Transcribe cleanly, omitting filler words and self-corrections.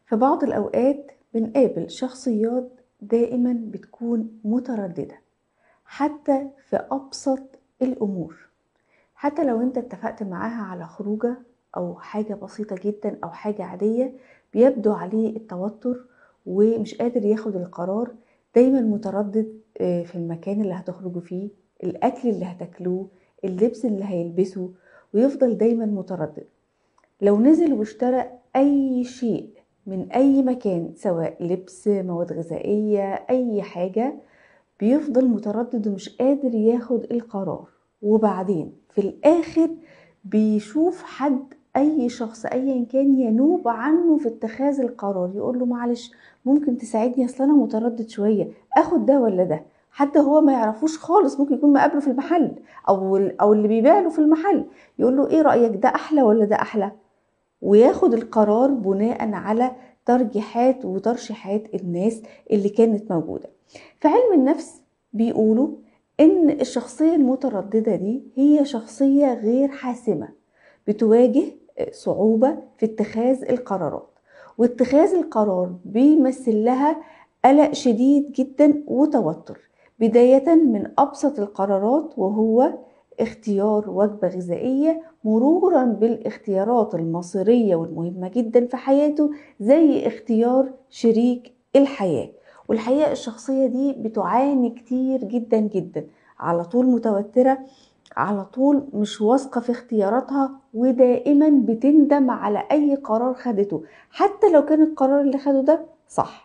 في بعض الأوقات بنقابل شخصيات دائما بتكون مترددة حتى في أبسط الأمور، حتى لو أنت اتفقت معاها على خروجة أو حاجة بسيطة جدا أو حاجة عادية بيبدو عليه التوتر ومش قادر ياخد القرار، دايما متردد في المكان اللي هتخرجوا فيه، الأكل اللي هتاكلوه، اللبس اللي هيلبسه، ويفضل دايما متردد. لو نزل واشترى أي شيء من أي مكان، سواء لبس، مواد غذائية، أي حاجة، بيفضل متردد ومش قادر ياخد القرار. وبعدين في الآخر بيشوف حد، أي شخص أيا كان، ينوب عنه في اتخاذ القرار، يقول له معلش ممكن تساعدني، أصل أنا متردد شوية، أخد ده ولا ده. حتى هو ما يعرفوش خالص، ممكن يكون مقابله في المحل أو اللي بيبيع له في المحل، يقول له إيه رأيك، ده أحلى ولا ده أحلى، وياخد القرار بناء على ترجيحات وترشيحات الناس اللي كانت موجودة. في علم النفس بيقولوا إن الشخصية المترددة دي هي شخصية غير حاسمة، بتواجه صعوبة في اتخاذ القرارات، واتخاذ القرار بيمثل لها قلق شديد جدا وتوتر، بداية من أبسط القرارات وهو اختيار وجبة غذائية، مرورا بالاختيارات المصيرية والمهمة جدا في حياته زي اختيار شريك الحياة. والحقيقة الشخصية دي بتعاني كتير جدا جدا، على طول متوترة، على طول مش واثقة في اختياراتها، ودائما بتندم على أي قرار خدته حتى لو كان القرار اللي خده ده صح.